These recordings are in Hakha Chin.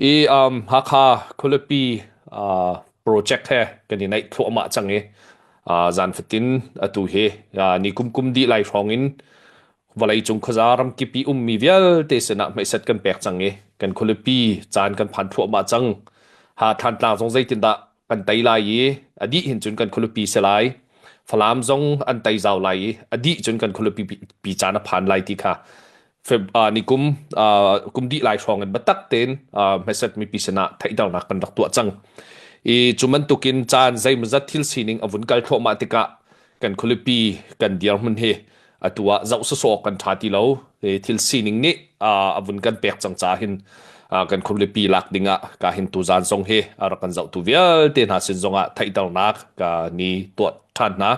I um, Hakha khualipi uh, project he kan i naih thluahmah cang i uh, zan fatin atu hi uh, ni kum kum dih lai hrawng in vawleicung khuaza ramkip i ummi vialte sinah hmeihset kan pek cang i kan khualipi caan kan phan thluahmah cang. Ha Thantlang zong zeitindah kan tei lai i a dih hin cun kan khualipi si lai. Falam zong an tei zau lai i a dih cun kan khualipi pi caan a phan lai ti kha Feb uh, ni kum uh, kum dih lai hrawng in biatak tein uh, hmeset mipi sinah theihternak kan rak tuah cang. I cu bantukin caan zeimawzat thil sining a vun kal thluahmah tikah kan khualipi kan dirhmun hi atu ah zoh sawsawh kan ṭha ti lo. I thil sining nih uh, a vun kan pek cang caah hin uh, kan khualipi lak dingah ka hin tuzaan zong hi a rak kan zohtu vialte hna sin zongah theihternak ka ni tuah ṭhan hna.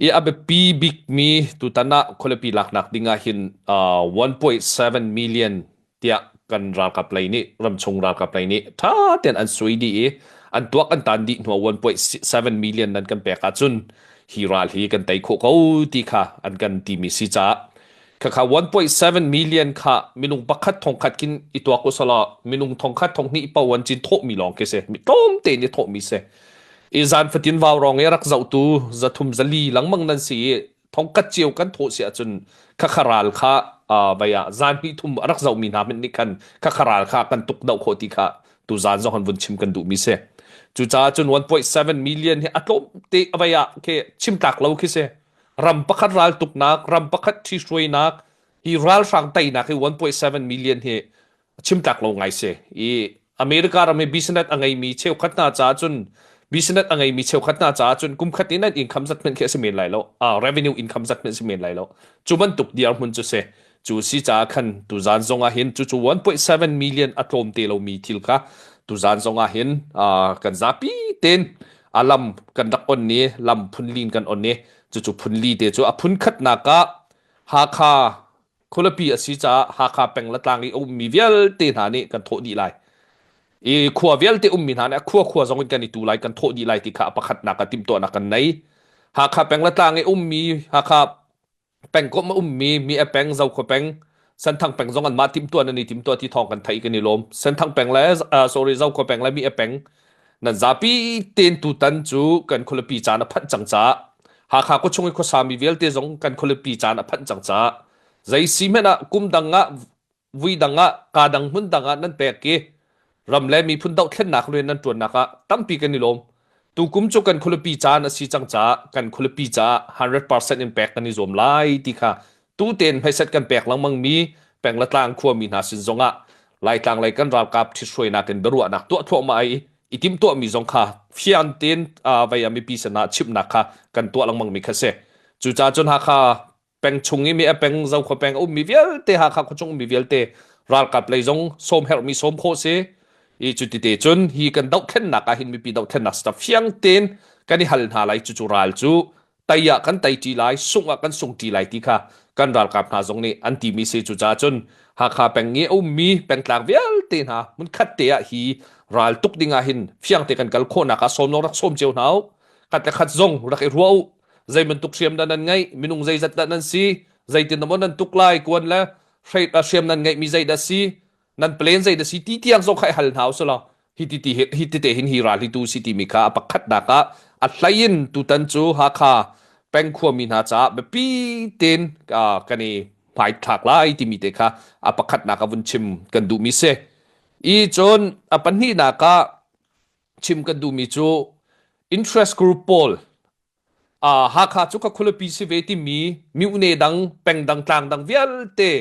I a biapi bikmi tutan ah khualipi laknak ding ah hin uh, 1.7 million tiah kan ralkap lei nih ramchung ralkap lei nih ṭha tein an sui dih i an tuak an tan dih hnuah 1.7 million nan kan pek ahcun hi ral hi kan tei khawh ko ti kha an kan timi si caah khakha 1.7 million kha minung pakhat thongkhat kin i tuak usalaw minung thongkhat thonghnih paoh an cin thawhmi lawng khi si mi tlawm tein i thawhmi si I zan fatin vaurawng i rak zohtu zathum zali lengmang nan si i thongkat cio kan thawh si ahcun khakha ral kha uh, vai ah zan hnih thum a rak zohmi hna hmanh nih khan khakha ral kha kan tuk doh khawh ti kha tu zan zong han vun chim kan duhmi si. Cucaah cun 1.7 million hi a tlawm te vai ah khi chim tlak lo khi si. Ram pakhat ral tuknak, ram pakhat ṭhihruainak, hi ralhrang teinak hi 1.7 million hi chim tlak lo ngai si i America ram i business a ngeimi cheukhat hna caah cun business a ngeimi cheukhat hna caah cun kum khat in an income zat hmanh khi a si men lai lo ah revenue income zat hmanh si men lai lo cu bantuk dirhmun cu si cu si caah khan tuzan zong ah hin cu cu 1.7 million a tlawm te lomi thil kha tuzan zong ah hin kan zapi ten a lam kan rak on ni lam phunlin kan on ni cucu phunli te cu a phun khatnak ah Hakha Khualipi a si caah Hakha peng le tlang i a ummi vialte hna nih kan thawh dih lai. I khua vialte ummi hna nih a khua khua zong in kan i tu lai, kan thawh dih lai ti kha a pakhatnak ah timhtuahnak kan nei. Hakha peng le tlang i ummi Hakha pengkomh a ummi mi a peng Zokhua peng Senthang peng zong anmah timhtuah nan i timtuah ti thawng kan theih kan i lawm. Senthang peng le uh, sorry Zokhua peng le mi a peng nan zapi tein tutan cu kan khualipi caan a phanh cang caah Hakha khuachung i khuasami vialte zong kan khualipi caan a phanh cang caah zei si hmanh ah kum dang ah vui dang ah kaa dang hmun dang ah nan pek i ram le miphun dohthlennak rian nan ṭuannak ah tampi kan i lawm. Tukum cu kan khualipi caan a si cang caah kan khualipi caah 100% in pek kan i zuam lai ti kha tutein hmaiset kan pek lengmang mi peng le tlang khuami hna sin zongah Laitlang lei kan ralkap ṭhithruainak in biaruahnak tuah thluahmah i i timhtuahmi zong kha fiang tein vei ah mipi sinah chimhnak kha kan tuah lengmang mi kha si. Cucaah cun Hakha peng chung i mi a peng Zokhua peng a ummi vialte Hakha khuachung ummi vialte ralkap lei zong sawm herhmi sawm khawh si. I cuti te cun hi kan dohthlennak ah hin mipi dohthlennak stuff fiang tein kan i hal hna lai cucu ral cu tei ah kan tei ṭi lai, sungh ah kan sung ṭi lai ti kha kan ralkap hna zong nih an timi si. Cucaah cun Hakha peng i a ummi pengtlang vialte hna hmunkhat te ah hi ral tuk ding ah hin fiangte kan kal khawhnak ah sawm zong rak sawm cio hna u. Khat le khat zong rak i ruah u. Zei bantuk hriam dah nan ngeih, minung zeizat dah nan si, zeitin dah maw nan tuk lai, kuan le hriam nan ngeihmi zeidah si, nan plan zei da si ti tiang zong kha i hal hna usulaw hi ti ti hi ti te hin hi ral hi tu si timi kha a pakhatnak ah a hlei in tutan cu Hakha peng khuami hna caah biapi tein kan i hmaithlak lai timi te kha a pakhatnak a vun chim kan duhmi si i cun a pahnihnak ah chim kan duhmi cu interest group pawl Hakha cu ka khualipi si ve timi myone dang peng dang tlang dang vialte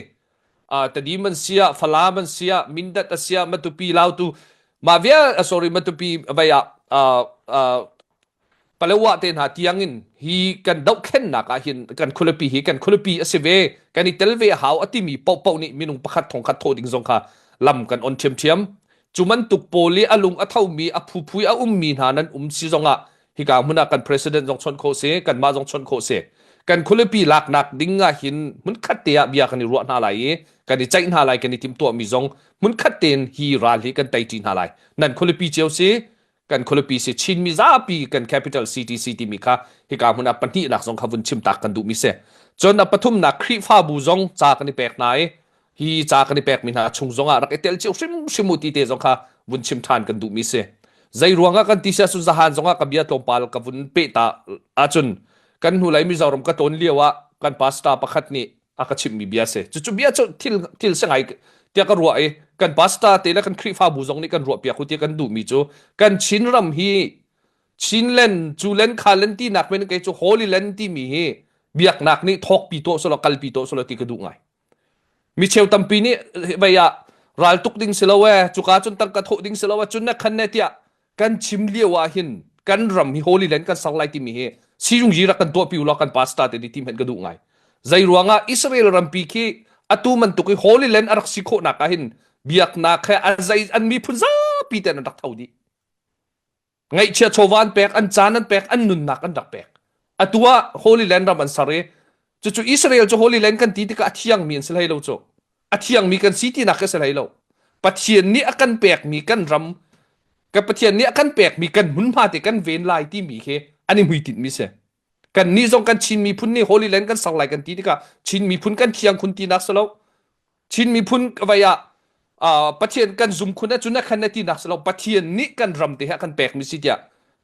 Tedim an si ah Falam an si ah Mindat a si ah Matupi Lautu mah vial sorry Matupi vai ah Palewa te hna tiang in hi kan dohthlennak ah hin kan khualipi hi kan khualipi a si ve kan i tel ve a hau a timi paohpaoh nih minung pakhat thongkhat thawh ding zong kha lam kan on ṭhiamṭhiam cu bantuk pawl i a lung a thomi a phuphui a ummi hna nan um si zongah hika hmun ah kan president zong chawnh khawh si kanmah zong chawnh khawh si kan khualipi laknak ding ah hin hmunkhat te ah bia kan i ruah hna lai i kan i ceih hna lai kan i timhtuahmi zong hmunkhat tein hi ral hi kan tei ṭi hna lai nan khualipi cio si kan khualipi si Chin mi zapi kan capital city si timi kha hika hmun ah pahnihnak zong kha vun chim tak kan duhmi si cun a pathumnak Khrihfabu zong ca kan i pek hna i. Hi ca kan i pekmi hna chung zongah rak i tel cio hrimhrim u ti te zong kha vun chim ṭhan kan duhmi si. Zei ruangah kan ti sia cun zahan zongah ka bia tlawmpal ka vun peh ta ahcun kan hnulei Mizoram ka tlawn lio ah kan pastor pakhat nih a ka chimhmi bia si. Cucu bia cu thil thil si ngai tiah ka ruah i kan pastor te le kan Khrihfabu zong nih kan ruahpiak u ti kan duhmi cu kan Chinram hi Chinland cu len kha len tinak men kei cu Holy Land timi hi biaknak nih thawkpi tuah selaw kalpi tuah selaw ti ka duh ngai. Mi cheu tampi nih vei ah ral tuk ding si lo e cuka cun tangka thawh ding si lo e cun na khan ne tiah kan chim lio ah hin kan ram hi Holy Land kan ser lai timi hi siyung yi rak kan tuah pi ulaw kan pastor te nih ti hmenh ka duh ngai. Zei ruangah Israel rampi khi atu bantuk i Holy Land a rak si khawhnak ah hin biaknak he a zei an miphun zapi ten an rak tho dih. Ngaihchia chawva an pek, an caan an pek, an nunnak an rak pek. Atu ah Holy Land ram an ser i cucu Israel cu Holy Land kan ti tikah a thiangmi an si hlei lo cu. A thiangmi kan si tinak a si hlei lo. Pathian nih a kan pekmi kan ram, kan Pathian nih a kan pekmi kan hmunhma te kan ven lai timi khi an i hmuitinhmi si. Kan nih zong kan Chin miphun nih Holy Land kan ser lai kan ti tikah Chin miphun kan thiang khun tinak si lo. Chin miphun vai ah uh, Pathian kan zum khun ahcun a khan na tinak si lo Pathian nih kan ram te he a kan pekmi si tiah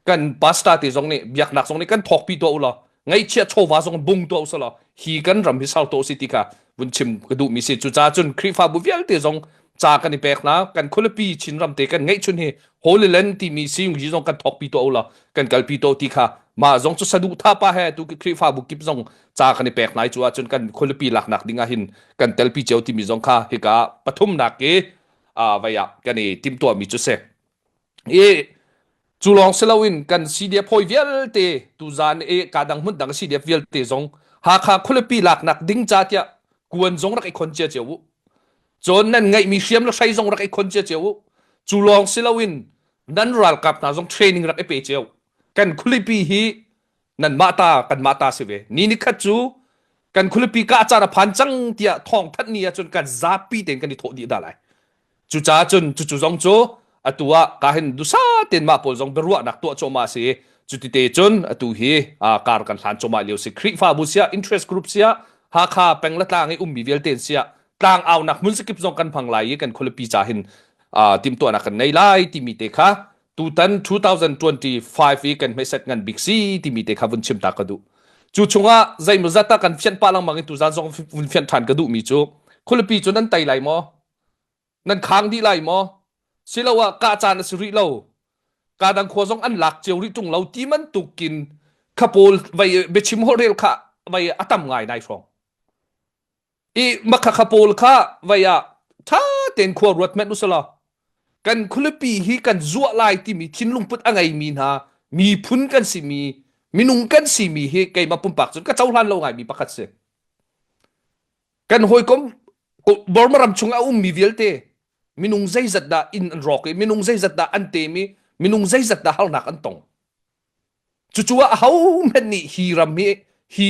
kan pastor te zong nih biaknak zong nih kan thawkpi tuah u law ngaihchia chawva zong bung tuah u selaw hi kan ram hi sau to si ti kha vun chim ka duhmi si cucaah cun Khrihfabu vialte zong ca kan i pek hna kan khualipi Chin ram te kan ngeihchun hi Holy Land timi siyungyi zong kan thawkpi tuah u law kan kalpi tuah ti kha mah zong cu saduhthah pa he tu Khrihfabu kip zong ca kan i pek lai cu ahcun kan khualipi laknak ding ah hin kan telpi cio timi zong kha hika pathumnak i vai ah kan i timhtuahmi cu si i cu lawng si loin kan CDF hawi vialte tuzan i ka dang hmun dang CDF vialte zong Hakha khualipi laknak ding ca tiah kuan zong rak i khon cia cio u cun nan ngeihmi hriam le hrei zong rak i khon cia cio u cu lawng si loin nan ralkap hna zong training rak i pe cio kan khualipi hi nanmah ta kanmah ta si ve ni ni khat cu kan khualipi kah caan a phan cang tiah thawng thanh ni ahcun kan zapi tein kan i thawh dih dah lai cucaah cun cucu zong cu atu ah ka hin dusa tein mah pawl zong biaruahnak tuah cuahmah si cuti te cun atu hi kar kan hlan cuahmah lio si Khrihfabu siah interest group siah Hakha peng le tlang i ummi vialte siah tlang aunak hmun sakip zong kan hmang lai i kan khualipi ca hin timhtuahnak kan ngei lai timi te kha tutan 2025 i kan hmeset ngan bik si timi te kha vun chim ta ka duh. Cu chungah zeimawzat ah kan fianh pah lengmang in tuzan zong vun fianh ṭhan ka duhmi cu khualipi cu nan tei lai maw? Nan khang dih lai maw? Siloah kah caan a si rih lo. Ka dang khua zong an lak cio rih ṭung lo ti bantukin kha pawl vai biachim holhrel kha vai a tam ngai nai hrawng. I makhakha pawl kha vai ah ṭha tein khua ruat hmanh usalaw kan khualipi hi kan zuah lai timi thinlung put a ngeimi hna miphun kan simi minung kan simi hi keimah pumpak cun ka cohlan lo ngaimi pakhat si. Kan hawikom Burma ram chung a ummi vialte minung zeizat dah inn an rawk i minung zeizat dah an tem i minung zeizat dah harnak an tong. Cucu ah ahohmanh nih hi ram hi hi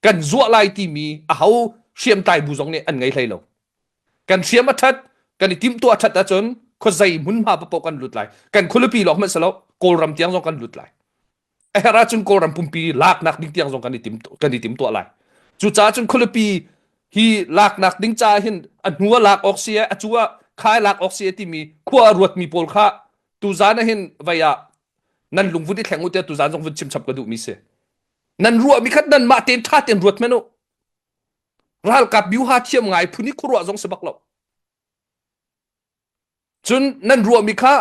kan zuah lai timi aho hriamtlai bu zong nih an ngei hlei lo. Kan hriam a ṭhat, kan i timhtuah a ṭhat ahcun khuazei hmunhma paoh kan lut lai. Kan khualipi lawng hmanh si lo, Kawlram tiang zong kan lut lai. A herh ahcun Kawlram pumpi laknak ding tiang zong kan i tim kan i timtuah lai. Cucaah cun khualipi hi laknak ding caah hin a hnu ah lak awk si e, a cu ah khai lak awk si e timi khua a ruatmi pawl kha tuzan ah hin vei ah nan lung vun i thleng u tiah tuzan zong vun chim chap ka duhmi si nan ruahmi khat nan mah tein ṭha tein ruat men u ralkap biuha thiam ngai phun i khuaruah zong si bak lo cun nan ruahmi kha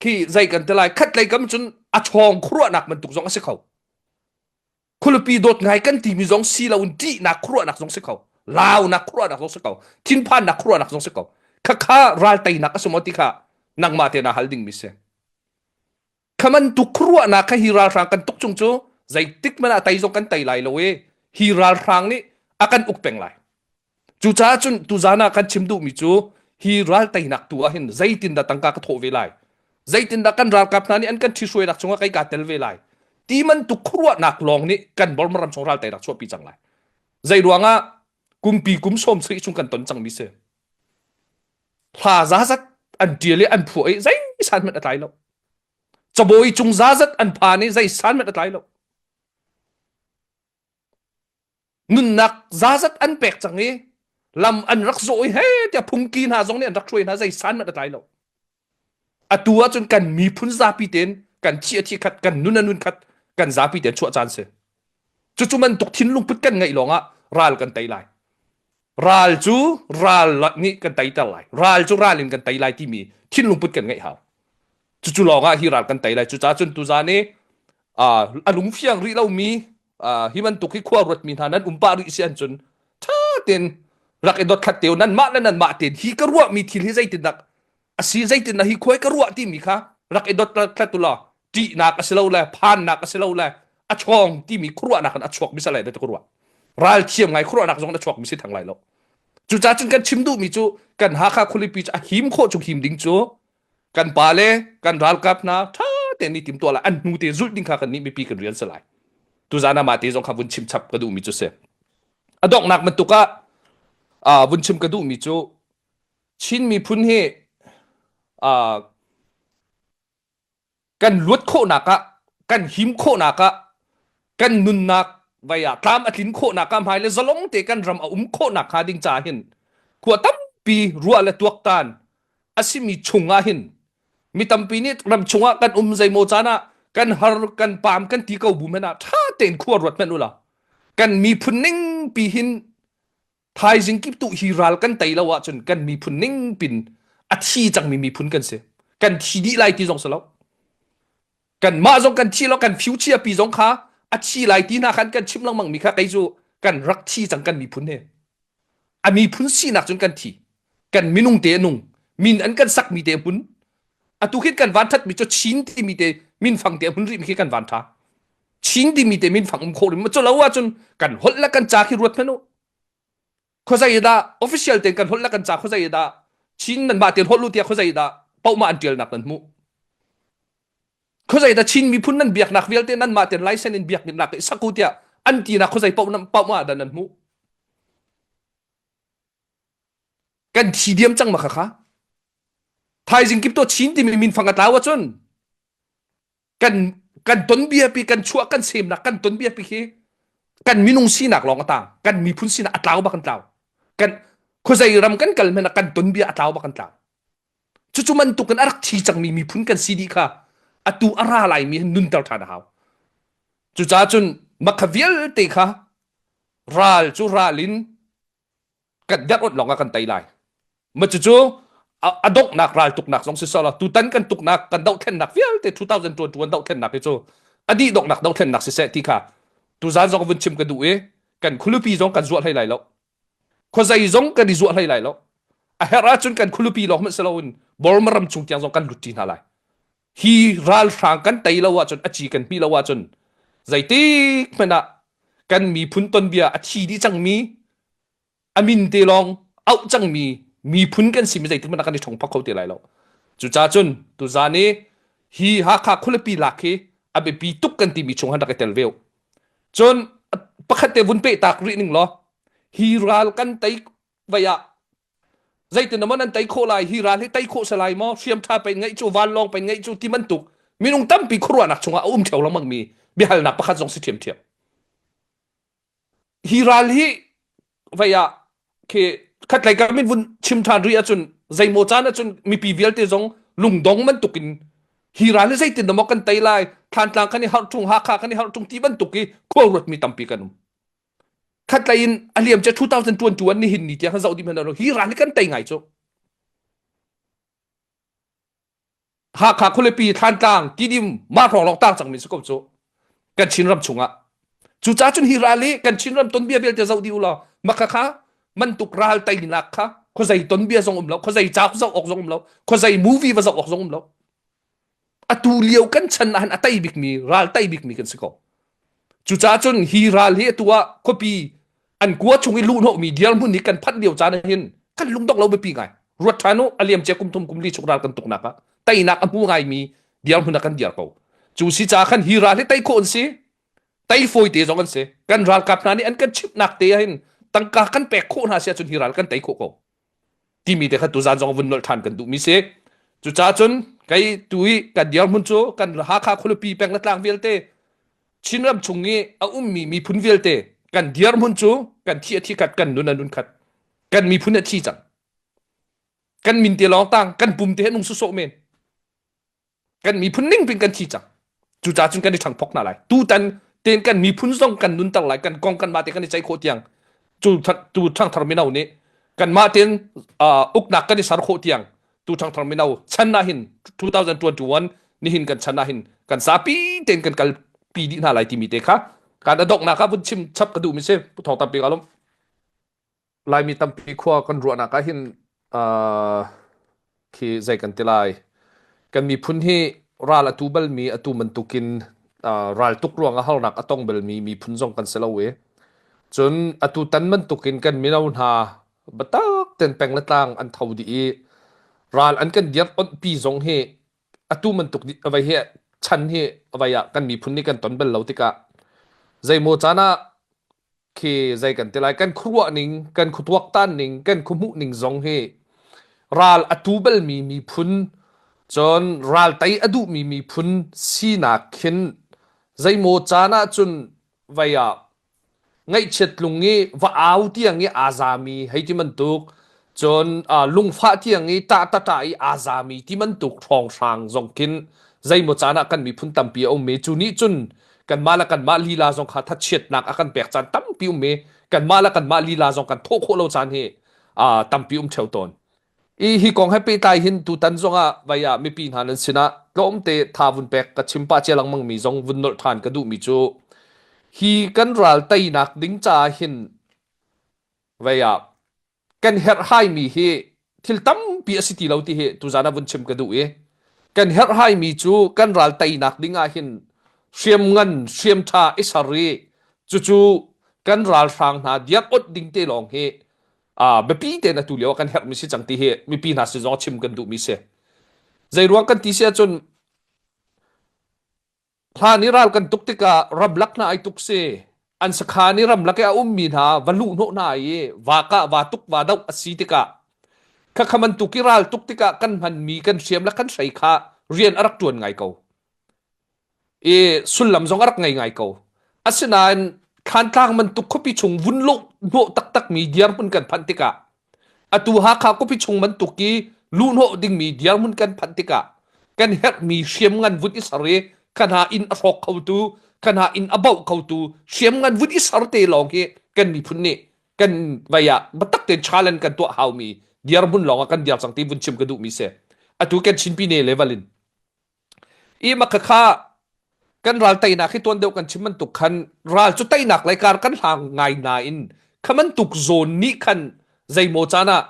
khi zei kan ti lai khat lei kam cun a chawng khuaruahnak bantuk zong a si kho khualipi dawt ngai kan timi zong si loin ṭihnak khuaruahnak zong si kho launak khuaruahnak zong si ko thinphannak khuaruahnak zong si ko khakha ral teinak a si maw ti kha nangmah te na hal dingmi si khaman tu khuaruahnak kha hi ralhrang kan tuk chung cu zeitik hmanh ah tei zong kan tei lai lo i hi ralhrang nih a kan uk peng lai Cucaah cun tuzan ah kan chim duhmi cu hi ral teinak tu ah hin zeitindah tangka ka thawh ve lai? Zeitindah kan ralkap hna nih an kan ṭhihruainak chungah kei kaa tel ve lai? Ti bantuk khuaruahnak lawng nih kan Burma ram chung ral teinak chuahpi cang lai. Zei ruangah kumpi kum sawm sarih chung kan ton cangmi si. Hla zazat an ṭial i an phuah i zei san hmanh a tlai lo. Cabawi cung zazat an phan i zei san hmanh a tlai lo. Nunnak zazat an pek cang i. Lam an rak zawh i he tiah phungki hna zong nih an rak hruai hna zei san hmanh a tlai lo. Atu ahcun kan miphun zapi tein kan thi a thi khat, kan nun a nun khat, kan zapi tein chuah caan si. Cucu bantuk thinlung put kan ngeih lawngah ral kan tei lai. Ral cu ral nih kan teiter lai. Ral cu ral in kan tei lai timi thinlung put kan ngeih hau. Cucu lawngah hi ral kan tei lai. Cucaah cun tuzaan i a lungfiang rih lomi hi bantuk hi khua ruatmi hna nan um pah rih si ahcun ṭha tein rak i dothlat te u nanmah le nanmah tein hi ka ruahmi thil hi zeitindah a si zeitindah hi khuai ka ruah timi kha rak i dothlat u law ṭihnak a si lo le phannak a si lo le a chawng timi khuaruahnak in a chuak mi si lai ka ruah ral thiam ngai khuaruahnak zong a chuak mi si thang lai lo cucaah cun kan chim duhmi cu kan Hakha khualipi cu a him khawh chung him ding cu kan pa le kan ralkap hna ṭha tein i timtuah lai an hnu te zulh ding kha kan nih mipi kan rian si lai tuzan ah mah te zong kha vun chim chap ka duhmi cu si a donghnak bantuk ah vun chim ka duhmi cu Chin miphun hi kan luat khawhnak ah kan him khawhnak ah kan nunnak vai ah tlam a tlin khawhnak ah hmai le zalong te kan ram a um khawhnak hnga ding ca hin khua tampi ruah le tuaktan a simi chung ah hin mi tampi nih ram chungah kan um zeimaw caan ah kan har kan pam kan ti ko bu men ah ṭha tein khua ruat hmanh ula kan miphun ning pi hin Thaizing kip tu hi ral kan tei lo ahcun kan miphun ning pin a thi cangmi miphun kan si. Kan thi dih lai ti zong si lo. Kan mah zong kan thi lo kan future pi zong kha a thi lai ti hna khan kan chim lengmang mi kha kei cu kan rak thi cang kan miphun he. A miphun sinak cun kan thi. Kan minung te a nung. Min an kan sak mi te hmun. Atu khin kan van that mi cu Chin timi te min fang te hmun rih mi khi kan van tha. Chin timi te min fang um kho rim cu lo ahcun kan holh le kan ca khi ruat hmanh u khuazei dah official tein kan holh le kan ca khuazei dah Chin nan mah tein holh u tiah khuazei dah pohmah an tialnak nan hmuh khuazei dah Chin miphun nan biaknak vialte nan mah tein license in biaknak i sak u tiah an tinak khuazei pohmah dah nan hmuh kan thi diam cang ma kha kha thaizing kip to Chin timi min fang a tlau ahcun kan kan tonbia pi kan chuah kan semnak kan tonbia pi khi kan minung sinak lawng a tang kan miphun sinak a tlau bak kan tlau kan khuazei ram kan kal hmanh ah kan tonbia a tlau bak kan tlau cucu bantuk in a rak thi cangmi miphun kan si dih kha atu a ra laimi hin nunter ṭhan a hau cucaah cun makha vialte kha ral cu ral in kan derh lawng ah kan tei lai ma cucu a donghnak raltuknak zong si sawla tutan kan tuknak kan dohthlennak vialte 2021 dohthlennak hi cu a dih donghnak dohthlennak siseh ti kha tuzan zong vun chim ka duh i kan khulupi zong kan zuah hlei lai lo khuazei zong kan i zuah hlei lai lo a herh ahcun kan khulupi lawng hmanh si loin Burma ram chung tiang zong kan lut ṭi hna lai hi ralhrang kan tei lo ahcun a ci kan hmih lo ahcun zeitik hmanh ah kan miphun tonbia a thi dih cangmi a min te lawng auh cangmi miphun kan si mi zeitik hmanh ah kan i ṭhong phak kho te lai lo cucaah cun tuzaan i hi Hakha khualipi lak hi a biapi tuk kan timi chung han rak i tel ve cun pakhat te vun peh tak rih ning law hi ral kan tei vai ah zeitin maw nan tei khawh lai hi ral hi tei khawh se lai maw hriam ṭha pen ngeih cu vanlawng pen ngeih cu ti bantuk minung tampi khuaruahnak chungah a um ṭheo lengmang mi biahalnak pakhat zong si ṭhiamṭhiam hi ral hi vei ah khi khatlei kam in vun chim ṭhan rih ahcun zeimaw caan ahcun mipi vialte zong lungdong bantuk in hi ral hi zeitin dah maw kan tei lai Thlantlang kan i harh ṭung Hakha kan i harh ṭung ti bantuk i khual ruatmi tampi kan um khatlei in a liam cia 2021 nihin ni tiang kan zoh dih hmanh hi ral hi kan tei ngai cu Hakha khualipi Thlantlang Tidim mah hrawng lawng tang cangmi si ko cu kan Chinram chungah cucaah cun hi ral hi kan Chinram tonbia vialte zoh dih u law maka kha mantuk ral teinak kha khuazei tonbia zong um lo khuazei cauk zoh awk zong um lo khuazei movie va zoh awk zong um lo atu lio kan chan ah hin a tei bikmi ral tei bikmi kan si ko cucaah cun hi ral hi atu ah khuapi an kua chung i luhhnawhmi dirhmun hi kan phanh lio caan ah hin kan lungdong lo biapi ngai ruat ṭhan u a liam cia kum thum kum li chung ral kan tuknak ah teinak a hmu ngaimi dirhmun ah kan dir ko cu si caah khan hi ral hi tei khawh an si tei fawi te zong an si kan ralkap hna nih an kan chimhnak te ah hin tangka kan pek khawh hna si ahcun hi ral kan tei khawh ko timi te kha tuzan zong vun nolh ṭhan kan duhmi si cucaah cun kei tu i kan dirhmun cu kan Hakha khualipi peng le tlang vialte Chinram chung i a ummi miphun vialte kan dirhmun cu kan thi a thi khat kan nun a nun khat. Kan miphun a thi cang. Kan min te lawng tang, kan pum te nung sawsawh men. Kan miphun ning pin kan thi cang. Cucaah cun kan i ṭhangphok hna lai. Tutan ten kan miphun zong kan nunter lai, kan kong kanmah te kan i ceih khawh tiang cu tu ṭhangthar mino nih kanmah tein uknak kan i ser khawh tiang tu ṭhangthar mino chan ah hin 2021 nihin kan chan ah hin kan zapi tein kan kalpi dih hna lai timi te kha kan a donghnak ah vun chim chap ka duhmi si pu thawng tampi ka lawm. Laimi tampi khua kan ruahnak ah hin uh, khi zei kan ti lai kan miphun hi ral atu balmi atu bantukin uh, ral tuk ruangah harnak a tong balmi miphun zong kan si lo i cun atu tan bantukin kan mino hna biatak ten peng le tlang an tho dih i ral an kan dirh onhpi zong hi atu bantuk vai hi chan hi vai ah kan miphun nih kan ton bal lo tikah zeimaw caan ah khi zei kan ti lai kan khuaruah ning kan khuatuaktan ning kan khuahmuh ning zong hi ral a tu balmi miphun cun ral tei a duhmi miphun sinak khin zeimaw caan ah cun vei ah ngaihchiat lung i va au tiang i aa zami hei ti bantuk cun lungfah tiang i ṭah ṭah i aa zami ti bantuk hrawnghrang zong khin zeimaw caan ah kan miphun tampi a um i cu nih cun kanmah le kanmah lila zong kha thachiatnak a kan pek caan tampi um i kanmah le kanmah lila zong kan thawh khawh lo caan hi tampi um ṭheo tawn. I hi kong he pehtlai hin tutan zongah vai ah mipi hna nan sinah tlawmte tha vun pek ka chim pah cia lengmang mi zong vun nolh ṭhan ka duhmi cu hi kan ral teinak ding caah hin vai ah kan herhhaimi hi thil tampi a si ti lo ti hi tuzan ah vun chim ka duh i kan herhhaimi cu kan ral teinak ding ah hin hriam ngan hriam ṭha i ser i cucu kan ralhrang hna diak ot ding te lawng hi biapi tein atu lio ah kan herhmi si cang ti hi mipi hna sin zong chim kan duhmi si. Zei ruang kan ti si ahcun hlan i ral kan tuk tikah ramlak hna ai tuk si an sakhan i ramlak i a ummi hna va luh hnawh hna i va kah va tuk va doh a si tikah khakha bantuk i ral tuk tikah kan hmanmi kan hriam le kan hrei kha rian a rak ṭuan ngai ko. I sullam zong a rak ngei ngai ko. Asinain Thlantlang bantuk khuapi chung vun lawh hnawh taktakmi dirhmun kan phanh tikah atu Hakha khuapi chung bantuk i luhhnawh dingmi dirhmun kan phanh tikah kan herhmi hriamngan vun i ser i kha hna inn a hrawk khotu kha hna inn a bauh khotu hriamngan vun i ser te lawng hi kan miphun nih kan vai ah biatak tein challenge kan tuah haumi dirhmun lawng ah kan dir cang ti vun chim ka duhmi si. Atu kan Chin Pine level in I makhakha kan ral teinak hi tuan deuh kan chim bantuk khan ral cu teinak lei kar kan hlang ngai nain kha bantuk zawn nih khan zeimaw caan ah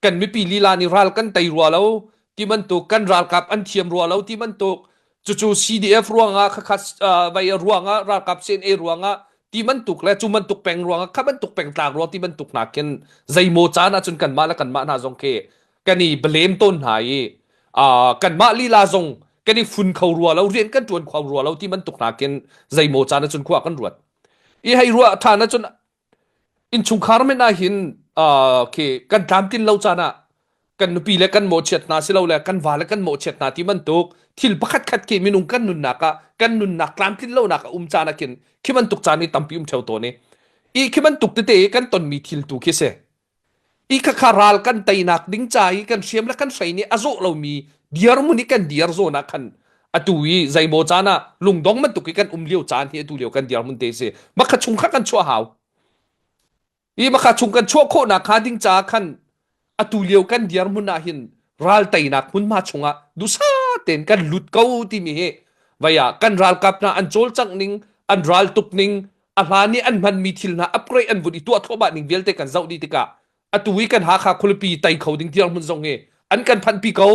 kan mipi lila nih ral kan tei rua lo ti bantuk kan ralkap an thiam rua lo ti bantuk cucu CDF ruangah khakha vai ruangah ralkap CNA ruangah ti bantuk le cu bantuk peng ruangah kha bantuk pengtlang ruang ti bantuk hna khin zeimaw caan ahcun kanmah le kanmah hna zong khi kan i blame tawn hna i uh, kanmah lila zong kan i fun kho rua lo rian kan ṭuan kho rua lo ti bantuk hna khin zeimaw caan ahcun khua kan ruat i hei ruah ṭhan ahcun innchungkhar men ah hin uh, khi kan tlamtlin lo caan ah kan nupi le kan mawhchiat hna si lo le kan va le kan mawhchiat hna ti bantuk thil pakhat khat khi minung kan nunnak ah kan nunnak tlamtlin lonak a um caan ah khin khi bantuk caan hi tampi um ṭheo tawn i i khi bantuk tete kan tonmi thil tu khi si I khakha ral kan teinak ding ca i kan hriam le kan hrei nih a zawh lomi dirhmun i kan dir zawn ah khan atu i zeimaw caan ah lungdong bantuk i kan um lio caan hi atu lio kan dirhmun te si makha chung kha kan chuah hau i makha chung kan chuah khawhnak kha ding caah khan atu lio kan dirhmun ah hin ral teinak hmunhma chungah dusa tein kan lut ko timi hi vei ah kan ralkap hna an cawlcangh ning an ral tuk ning a hlan i an hmanmi thil hna upgrade an vun i tuah thluahmah ning vialte kan zoh dih tikah atu i kan Hakha khualipi tei kho ding dirhmun zong hi an kan phanhpi ko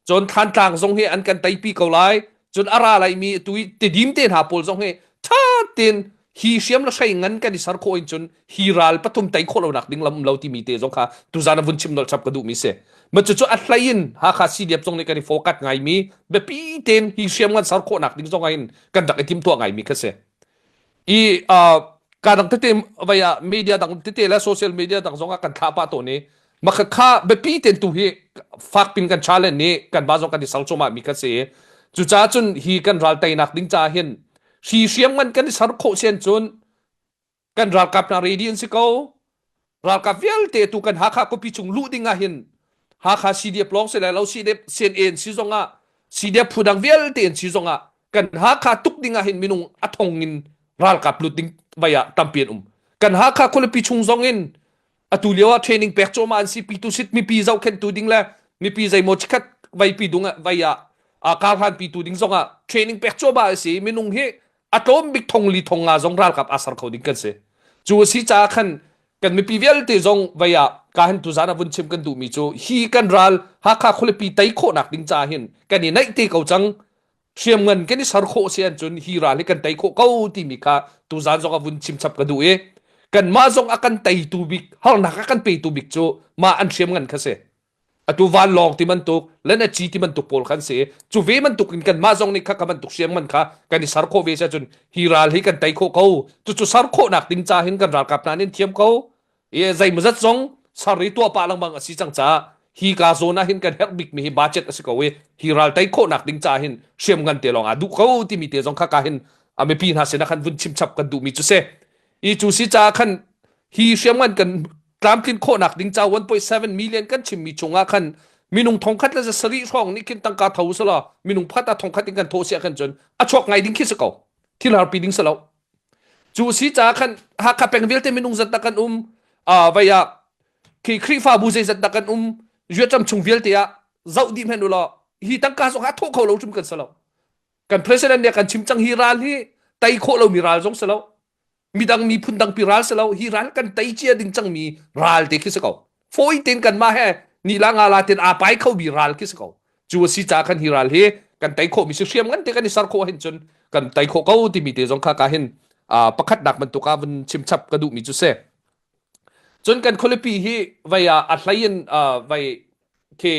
cun Thlantlang zong hi an kan teipi ko lai cun a ra laimi atu i Tidim te hna pawl zong hi ṭha tein hi hriam le hrei ngan kan i ser khawh in cun hi ral pathum tei khawh lonak ding lam um lo timi te zong kha tuzan a vun chim nolh chap ka duhmi si ma cucu a hlei in Hakha CDF zong nih kan i focus ngaimi biapi tein hi hriam ngan ser khawhnak ding zong ah hin kan rak i timtuah ngaimi kha si i uh, ka dang tete vai ah media dang tete le social media dang zong ah kan thlah pah tawn i makha kha biapi ten tu hi fak pin kan challenge ni kan ba zong kan i sal choma mi kha si cucaah cun hi kan ral teinak ding ca hin hri hriam ngan kan i ser khawh sian cun kan ralkap hna ready an si ko. Ralkap vialte tu kan Hakha khuapi chung luh ding ah hin Hakha CDF lawng si lai lo CDF CNA si zong ah CDF phu dang vialte in si zong ah kan Hakha tuk ding ah hin minung a thong in ralkap lut ding vai ah tampi an um. Kan Hakha khualipi chung zong in atu lio ah training pek cuahmah an si pitu sit mipi zohkhenhtu ding le mipi zeimaw chikhat vaipi dung ah vai ah a karhlan pitu ding zong ah training pek cuahmah a si minung hi a tlawm bik thong li thong nga zong ralkap aa ser kho ding kan si cu a si caah khan kan mipi vialte zong vei ah ka hin tuzan ah vun chim kan duhmi cu hi kan ral Hakha khualipi tei khawhnak ding caah hin kan i naih te ko cang hriamngan kan i ser khawh si ahcun hi ral hi kan tei khawh ko timi kha tuzan zong ah vun chim chap ka duh i kanmah zong a kan teitu bik harnak a kan petu bik cu mah an hriamngan kha si atu vanlawng ti bantuk lenaci ti bantuk pawl khan si cu ve bantuk in kanmah zong nih kha ka bantuk hriamngan kha kan i ser khawh ve si ahcun hi ral hi kan tei khawh ko cucu ser khawhnak ding ca hin kan ralkap hna nih thiam ko i zeimawzat zong sar i tuah pah lengmang a si cang caah hi ka zawn ah hin kan herh bikmi hi budget a si ko i hi ral tei khawhnak ding caah hin hriamngan te lawng ah duh ko timi te zong kha ka hin a mipi hna sinah khan vun chimchap kan duhmi cu si i cu si caah khan hi hriamngan kan tlamtlin khawhnak ding ca 1.7 million kan chimmi chungah khan minung thongkhat le sarih hrawng nih khin tangka tho selaw minung pakhat ah thongkhat in kan thawh siah khan cun a chuak ngai ding khi si ko thil harpi ding si lo Cu si caah khan Hakha peng vialte minung zat dah kan um uh, vai ah khi Khrihfabu zeizat dah kan um Vietnam chung vialte ah zoh dih hmenh u law hi tangka zong a thawh kho lo hrim kan si lo kan president nih kan chim cang hi ral hi tei khawh lomi ral zong si lo midang miphun dangpi ral si lo hi ral kan tei cia ding cangmi ral te khi si ko fawi tein kanmah he nila nga la ten aa pai kho mi ral khi si ko cu a si caah khan hi ral hi kan tei khawh mi si hriam ngan te kan i ser khawh hin cun kan tei khawh ko timi te zong kha ka hin pakhat nak bantuk ah vun chim chap ka duh mi cu si cun kan khualipi hi vei ah a hlei in vei khi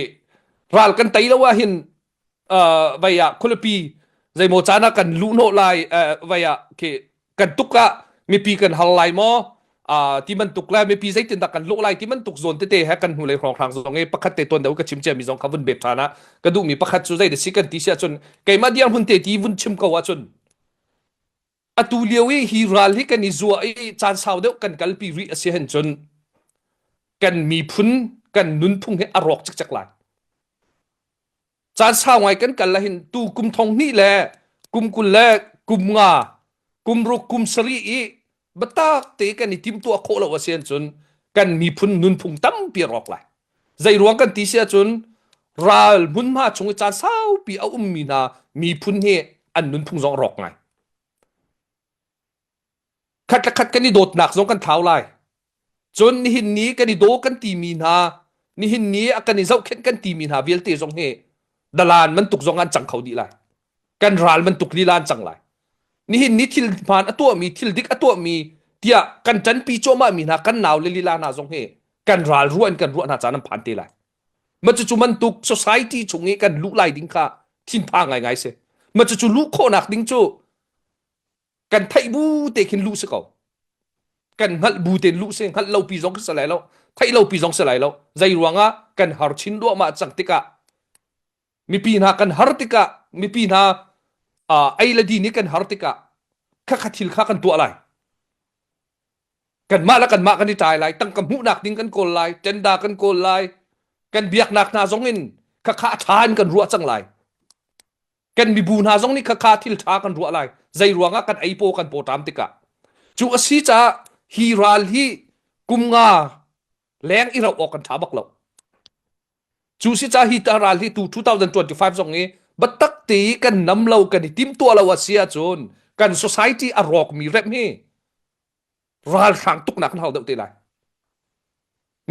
ral kan tei lo ah hin vei ah khualipi zeimaw caan ah kan luhnawh lai vei ah khi kan tuk ah mipi kan hal lai maw ti bantuk le mipi zeitindah kan lawh lai ti bantuk zawn tete he kan hnulei hrawnghrang zong i pakhat te tuan deuh ka chim ciami zong kha vun bet ṭhan ah ka duhmi pakhat cu zei da si kan ti si ahcun keimah dirhmun te ti vun chim ko ahcun atu lio i hi ral hi kan i zuah i caan sau deuh kan kalpi rih a si hen cun kan miphun kan nunphung hi a rawk cikcek lai Caan sau ngai kan kal ahhin tu kum thong hnih le kum 20 le kum nga kum ruk kum sarih i biatak te kan i timtuah khawh lo a si ahcun kan miphun nunphung tampi a rawk lai. Zei ruang kan ti si ahcun ral hmunhma chung i caan saupi a ummi hna miphun hi an nunphung zong a rawk ngai. Khat le khat kan i dawtnak zong kan thlau lai. Cun nihin ni kan i daw kan timi hna, nihin ni a kan i zohkhenh kan timi hna vialte zong hi dalan bantuk zong an cang kho dih lai. Kan ral bantuk lila an cang lai. Nihin ni thil hmaan a tuahmi, thil dik a tuahmi tiah kan ṭanpi cuahmahmi hna kan nau le lila hna zong hi kan ral ruah in kan ruah hna caan an phan te lai. Ma cucu bantuk society chung i kan luh lai ding kha thinphang ngaingai si. Ma cucu luh khawhnak ding cu kan theih bu te khin luh si ko kan hngalh bu tein luh si hngalh lo pi zong si lai lo theih lo pi zong si lai lo zei ruangah kan har chin duahmah cang tikah mipi hna kan har tikah mipi hna uh, ei le din hi kan har tikah khakha thil kha kan tuah lai kanmah le kanmah kan i ṭai lai tangka hmuhnak ding kan kawl lai tenda kan kawl lai kan biaknak hna zong in khakha a ṭha in kan ruah cang lai kan mibu hna zong nih khakha thil ṭha kan ruah lai zei ruangah kan ei paw kan pawṭam tikah cu a si caah hi ral hi kum nga leng i rauh awk kan ṭha bak lo cu si caah hi ta ral hi tu 2025 zong i biatak te i kan nam lo kan i timtuah lo a si ahcun kan society a rawkmi rem hi ralhrang tuknak kan hau deuh te lai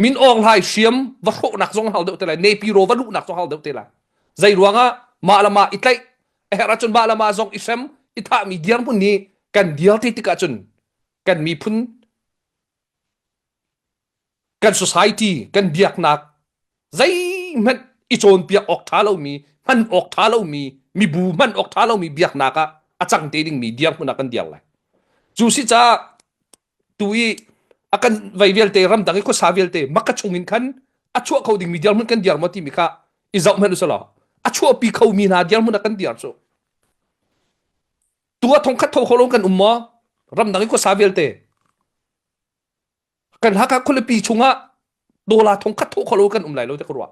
min awng hlai hriam va hrawhnak zong hau deuh te lai nepi ro va luhnak zong hau deuh te lai zei ruangah mah le mah i tlaih a herh ahcun mah le mah zong i hrem i thahmi dirhmun nih kan dir te tikah cun kan miphun kan society kan biaknak zeihmanh i cawnpiak awk ṭha lomi hman awk ṭha lomi mibu hman awk ṭha lomi biaknak ah a cang te dingmi dirhmun ah kan dir lai cu si caah tu i a kan vei vialte ramdang i khuasa vialte maka chung in khan a chuah kho dingmi dirhmun kan dir maw timi kha i zoh hmanh usalaw a chuahpi khomi hna dirhmun ah kan dir cu tu ah thongkhat tho kho lo kan um maw ramdang i khuasa vialte. Kan Hakha khualipi chungah dollar thong khat thawh khawh lo kan um lai lo te ka ruah.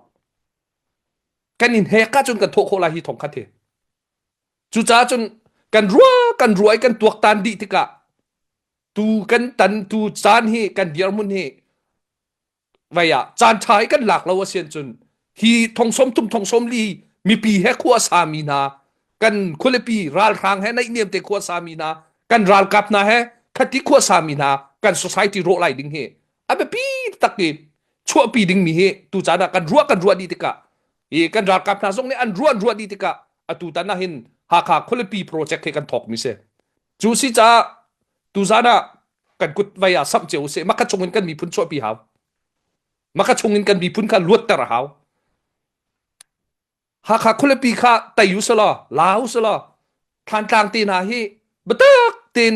Kan in hek ahcun kan thawh khawh lai hi thong khat hi. Cucaah cun kan ruah kan ruah i kan tuaktan dih tikah tu kan tan tu caan hi kan dirhmun hi vai ah caan ṭha i kan lak lo a si ahcun hi thong sawm thum thong sawm li mipi he khua sami hna kan khualipi ralhrang he naihniam te khua sami hna kan ralkap hna he khati khua sami hna kan society rawh lai ding hi a biapi tak i chuahpi dingmi hi tu caan ah kan ruah kan ruah dih tikah i kan ralkap hna zong nih an ruah an ruah dih tikah atu tan ah hin Hakha khualipi project hi kan thawk mi si cu si caah tuzan ah kan kut vai ah samh cio usih maka chung in kan miphun chuahpi hau maka chung in kan miphun kha luatter a hau Hakha khualipi kha tei u selaw la u selaw Thlantlang te hna hi biatak tein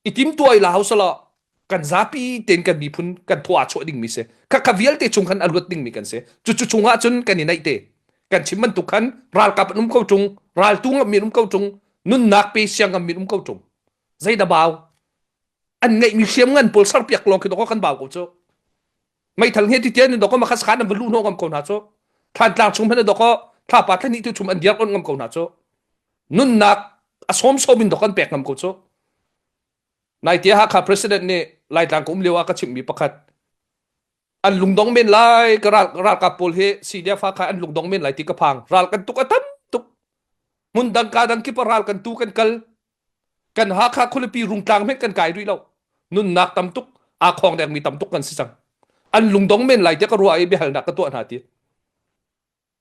i timtuai la hau selaw kan zapi tein kan miphun kan thaw aa chuah dingmi si khakha vialte chung khan a luat dingmi kan si cu cu chungah cun kan i naih te kan chim bantuk khan ralkap an um ko ṭung raltu ngammi an um ko ṭung nunnak pe siang ngammi an um ko ṭung zei dah bau an ngeihmi hriam ngan pawl serpiak lawng khi dawk kan bau ko cu meithal nge ti tian in dawk ma khas khan an va lu ngam ko hna cu thlantlang chung hmanh dawk thlapa thlani tu chum an diar on ngam ko hna cu nunnak a sawm sawm in dawk an pek ngam ko cu nai tia Hakha president nih Laitlang ka um lio ah ka chimhmi pakhat an lungdong men lai ka ral ralkap pawl hi CDF kha an lungdong men lai ti ka phang ral kan tuk a tam tuk hmun dang ka dang kip ral kan tu kan kal kan Hakha khualipi rungtlang hmenh kan kai rih lo nunnak tam tuk aa khong dengmi tam tuk kan si cang an lungdong men lai tiah ka ruah i biahalnak ka tuah hna ti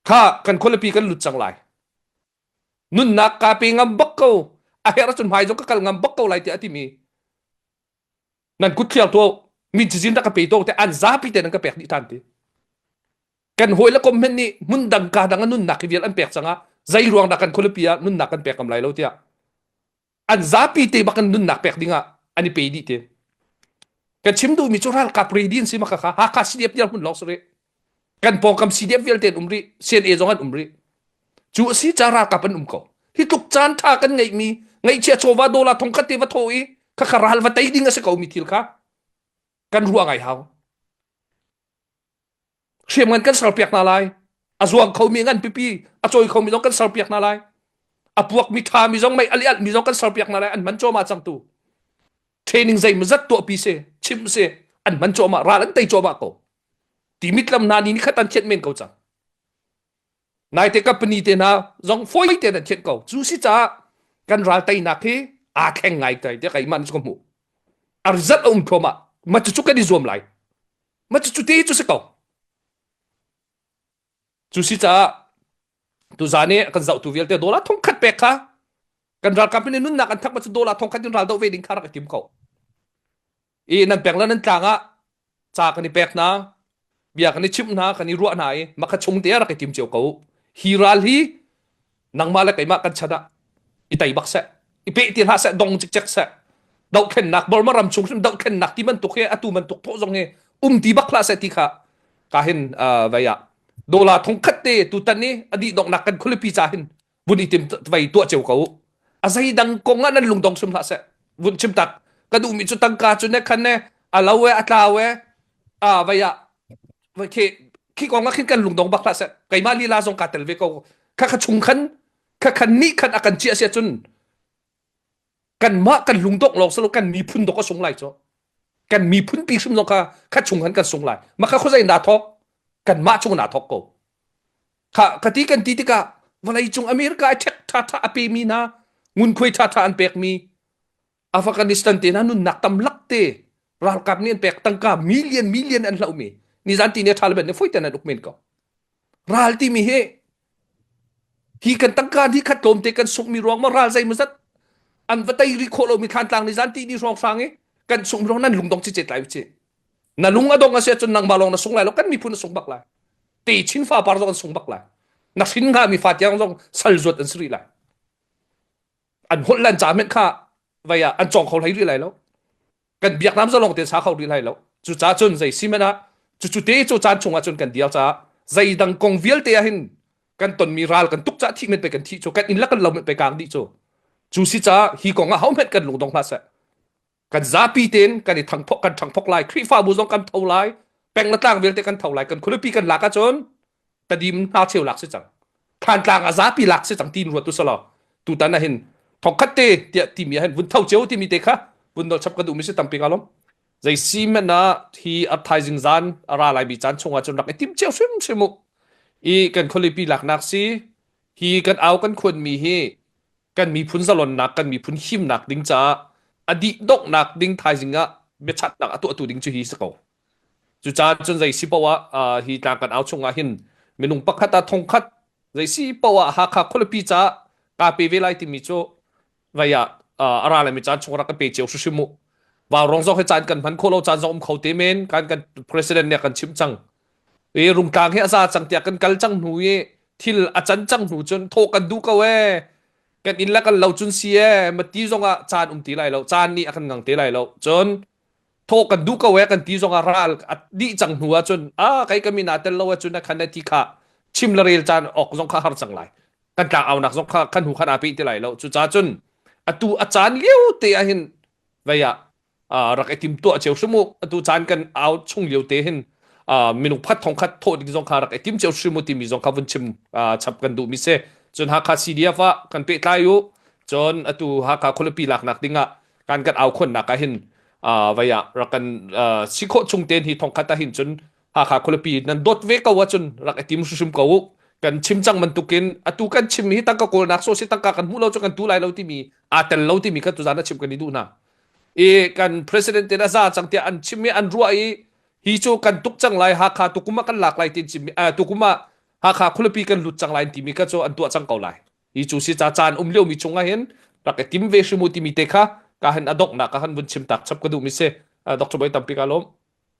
kha kan khualipi kan lut cang lai nunnak ka pe ngam bak ko a herh ahcun hmai zong ka kal ngam bak ko lai tiah a timi nan kut thliar tuah min cizin rak ka pe to te an zapi te nan ka pek dih than ti kan hawi le kom hmenh nih hmun dang ka dang a nunnak hi vial an pek cangah zei ruang dah kan khualipi ah nunnak kan pek ngam lai lo tiah an zapi te bak in nunnak pek dingah an i pe dih te kan chim duhmi cu ralkap ready an si maka kha Hakha CDF tiang hmun lawng si rih kan pawngkam CDF vialte an um rih CNA zong an um rih cu a si ca ralkap an um ko hi tluk caan tha kan ngeihmi ngeihchia chawva dollar thong khat te va thaw i khakha ral va tei ding a si ko mi thil kha kan ruah ngai hau hriamngan kan serpiak hna lai a zuang khomi ngan pipi a cawi khomi zong kan serpiak hna lai a puakmi ṭhami zong mei ali alhmi zong kan serpiak hna lai an man cuahmah cang tu training zeimawzat tuahpi si chimh si an man cuahmah ral an tei cuahmah ko ti mitlam hna ni khat an thianh men ko cang naite company te hna zong fawi te an thianh ko cu si caah kan ral teinak hi aa thleng ngai tai tiah keimah nih cu ka hmuh a result a um thluahmah ma cucu kan i zuam lai Ma cu te cu si ko. Cu si caah tuzan i kan zohtu vialte dollar thong khat pek kha kan ralkap nih nunnak an thak ma cu dollar thong khat in ral doh ve ding kha rak i tim ko. I nan pek le nan tlang ah ca kan i pek hna bia kan i chimh hna kan i ruah hna i makha chung te ah rak i tim cio ko. Hi ral hi nangmah le keimah kan chan ah i tei bak seh i peh ti hlah seh dong cikcek seh dohthlennak Burma ram chung hrim dohthlennak ti bantuk hi atu bantuk thawh zong hi um ti bak hlah seh ti kha ka hin vei ah dollar thong khat te tutan ni a dih donghnak kan khualipi ca hin vun i tim vei tuah cio ko a zei dang kong ah nan lungdong hrim hlah seh vun chim tak ka duhmi cu tangka cu ne khan ne a lo e a tlau e a vei ah khi khi kong ah khin kan lungdong bak hlah seh keimah lila zong kaa tel ve ko kha kha chung khan kha khan nih khan a kan chiah sia cun kanmah kan lungdong lawng silo kan miphun dok a sung lai cu kan miphun pi hrim zong kha kha chung khan kan sung lai ma kha khuazei na thok kanmah chung na thok ko kha ka ti kan ti tikah vawlei cung America ai ṭhek ṭha ṭha a pe mi hna ngunkhuai ṭha ṭha an pek mi Afghanistan te hna nunnak tam lak te ralkap nih an pek tangka million million an hlohmi nizan ti ne Taliban nih foi ten an uk men ko ral timi hi hi kan tangka ni khat tlawm te kan sungmi ruang ma ral zei mazat an va tei ri khawh lomi thlantlang nizan ti ni hrawng hrang i kan sung ruang nan lungdong chi che tlai chi na lung a dong a sia cun nangmah lawng na sung lai lo kan miphun a sung bak lai te chin fa par zong an sung bak lai na hrin hnga mi fa tiang zong sal zuat an si rih lai an holh lan ca men kha vai ah an cawng kho hlei rih lai lo kan biaknam zalong te sa kho rih lai lo cucaah cun zei si men ah cucu te cu caan chungah cun kan dial caah zeidang kong vialte ah hin kan tonmi ral kan tuk cah thih men pe kan thih cu kan inn le kan lo men pe kang dih cu cu si caah hi kong ah ho hmenh kan lungdong hlah seh. Kan zapi tein kan i thangphok kan ṭhangphok lai. Khrihfabu zong kan tho lai. Peng le tlang vialte kan tho lai. Kan khualipi kan lak ahcun tadim hna cheu lak si cang. Thlantlang a zapi lak si cang tiin ruat tu selaw tutan ah hin thongkhat te tiah timi ah hin vun tho cio timi te kha vun nol chap ka duhmi si tampi ka lom. Zei si hmanh ah hi a thaizing zan a ra laimi caan chungah cun rak i tim cio hrimhrim u. I kan khualipi laknak si hi kan au kan khuanmi hi kan miphun zalonnak kan miphun himnak ding caah a dih donghnak ding thaizing ah biachatnak a tuahtu ding cu hi si ko. Cucaah cun zei si poah ah hi tlang kan au chungah hin minung pakhat ah thongkhat zei si poah Hakha khualipi caah kaa pe ve lai timi cu vai ah a ra lemi caan chung rak kan pe cio hrimhrim mu. Vaurawng zong hi caan kan hman khawh lo caan zong um kho te men kan kan president nih a kan chimh cang. I Rungtlang hi a za cang tiah kan kal cang hnu i thil a can cang hnu cun thawh kan duh ko ee. Kan inn le kan lo cun si ee ma ti zong ah caan um ti lai lo. Caan nih a kan ngang te lai lo. Cun thawh kan duh ko ee kan ti zong ah ral a dih cang hnu ah cun a kei ka min aa tel lo ahcun a khan ti kha chim le rel caan awk zong kha har cang lai. Kan tlang aunak zong kha kan hnu khan aa peh ti lai lo. Cucaah cun atu a caan lio te ah hin vei ah rak i timtuah cio hrim u. Atu caan kan au chung lio te hin minung phat thong khat thawh ding zong kha rak i tim cio hrim u timi zong kha vun chim chap kan duh mi si. Cun Hakha CDF ah kan pehtlai u. Cun atu Hakha khualipi laknak ding ah kan kan au khonnak ah hin vei ah rak kan si khawh chung ten hi thong khat ah hin cun Hakha khualipi nan dawt ve ko ahcun rak i tim hrimhrim ko u. Kan chim cang bantukin atu kan chim hi tangka kawlnak so si tangka kan hmuh lo cu kan tu lai lo timi aa tel lo timi kha tuzan a chim kan i duh hna. I kan president te a za cang tiah an chim i an ruah i hi cu kan tuk cang lai Hakha tukum ah kan lak lai tin chim tukum ah Hakha khualipi kan lut cang lai timi kha cu an tuah cang ko lai. Hi cu si ca caan um lio mi chung ah hin rak i tim ve hrim u timi te kha ka hin a donghnak ka han vun chim tak chap ka duh mi si. Dr. Boy tampi ka lawm.